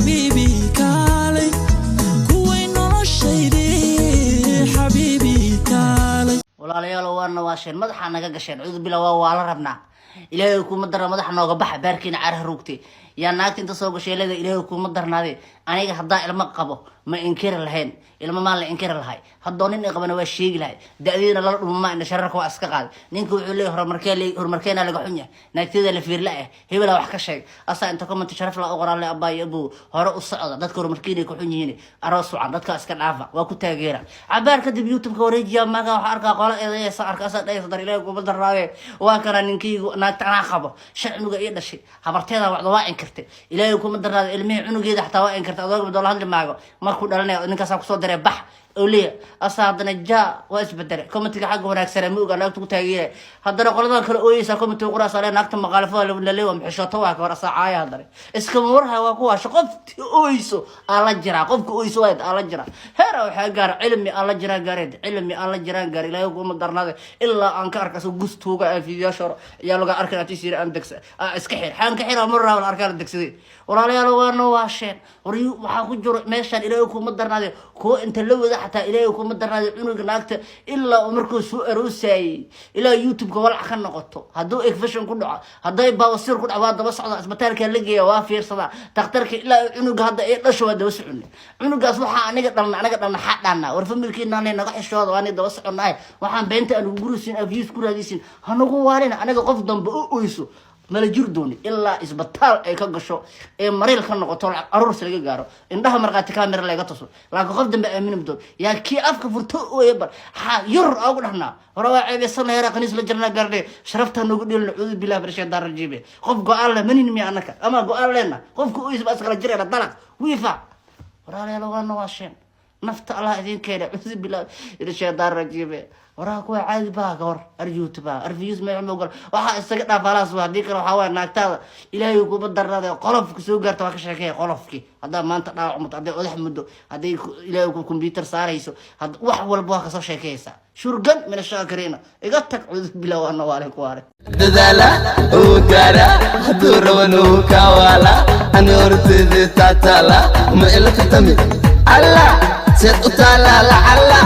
Xabiibi kaalay, kuway noloshaydii, xabiibi kaalay. Walaalayaal, waana waasheen, madaxaa naga gasheen. Cudu bila waa la rabnaa. Ilaahay kuma darna, madaxa nooga baxa, baarkiina caraha rugtay. Yaa naagta inta soo gashay leeda? Ilaahay kuma darnaade, aniga haddaa ilmo qabo ma inkiri lahayn. Ilmo maan la inkiri lahay? Haddoo nin i qabana waa sheegi lahay. Da-deedna lala dhuma maa, indha shararka waa iska qaaday. Ninka wuxuu leeyahay horumarkeena laga xun yahay, naagteeda la fiirla ah, hebelaa wax ka sheeg. Asaa inta comment sharaf la u qoraan le: "Abaa iyo abow, hore u socda, dadka horumarkeena ka xun yihiin, aroos wacan, dadka iska dhaafa." Waa ku taageera. Cabaar kadib YouTube-ka wareejiya maaga, waxaa arkaa qola eedaysa, arka asaa dhaysa dar. Ilaahay kuma darnaabe, waa kana ninkaygu, naagta anaa qabo, shan cunuga ii dhashay, habarteeda wacda waa inkirtay. Ilaahay kuma darnaade, ilmihii cunugeeda xataa waa inkirtay. Adooga doola hadli maago markuu dhalanaya, ninkaasaa kusoo daree bax oo leeya. Asaa haddana ja waa isbedelay. Commentiga xagga wanaagsana ma oga, naagta ku taageeraya. Haddana qoladan kale ooyeysaa, commentiga qoraasa le naagta maqaalifo lale, waa maxishooto, waa ka hor asaa caaya. Haddana iskama warhaya, waa kuwaasha. Qofti ooyso aa la jiraa, qofka ooyso waa aa la jiraa. Heera waxaa gaara cilmi aa la jiraa gaareed, cilmi aa la jiraan gaar. Ilaahay kuma darnaade, ilaa aan ka arka asoo gustuuga aan fiidiyaasha hore ayaa laga arkan atiis yiri aan degsa aa iska xir xaan ka xira mar raaba la arkaa la degsaday. Walaalayaal, waana waasheen. War waxaa ku jiro meeshaan, Ilaahay kuma darnaade, kuwa inta la wada xataa, Ilaahay kuma darnaade, cunuga naagta ilaa uu markuu soo aroosayay ilaa YouTube-ka walaac ka noqoto, hadduu infection ku dhaco, hadday baawasiir ku dhaco, waa daba socda, isbitaalka la geeya, waa fiirsadaa takhtarka. Ilaa cunuga hadda ay dhasho waa daba soconay. Cunugaas waxaa aniga dhalna, anaga dhalna, xaa dhahnaa? War familkiina naga xishooda, waa daba soconnaay. Waxaan beenta aan ugu guraysin, views ku raadiysin, hanagu waalina. Aniga qof dambe u oyso mala jir dooni ilaa isbitaal ay ka gasho ee mariil ka noqoto, lacag aruurs laga gaaro, indhaha markhaati camera laga tuso. Laakiin qof dambe aamini doon. Yaa kii afka furto ooye bar xaa yur ugu dhahnaa? Hore waa ceebeysan heera qaniis la jirnaa gaardhe, sharaftaa noogu dheelina. Cuudu billahi min shaytaan rajiime. Qof go-aan leh manin miya annaka ama go-aan leena? Qofka oysa baa iskala jirayna dalaq wiifa. Walaalayaal, waa nawaasheen, nafta Allah idin keena. Cuudu billahi min shaytaan rajiime. Waraha kuwa caadi baa ka hor ar YouTube ar views meel ma ogol, waxaa isaga dhaaf halaas. Waa haddii kale waxaa waaya naagtaada, Ilaahay kuma darnaade, qolofka soo gaarta waa ka sheekeeya. Qolofkii haddaa maanta dhaawac muddo, hadday odax muddo, hadday Ilaahay ku computer saarayso, wax walba waa kasoo sheekeyaysaa. Shurgan min ashaakiriina, iga tag. Cuudu billah, waa nawaale kuwaare. Dadaala uu gaara, hadduu rabana uu kawaala. Ani horteedii taataala, ma ila tartami alla, seed u taalaa lacalla.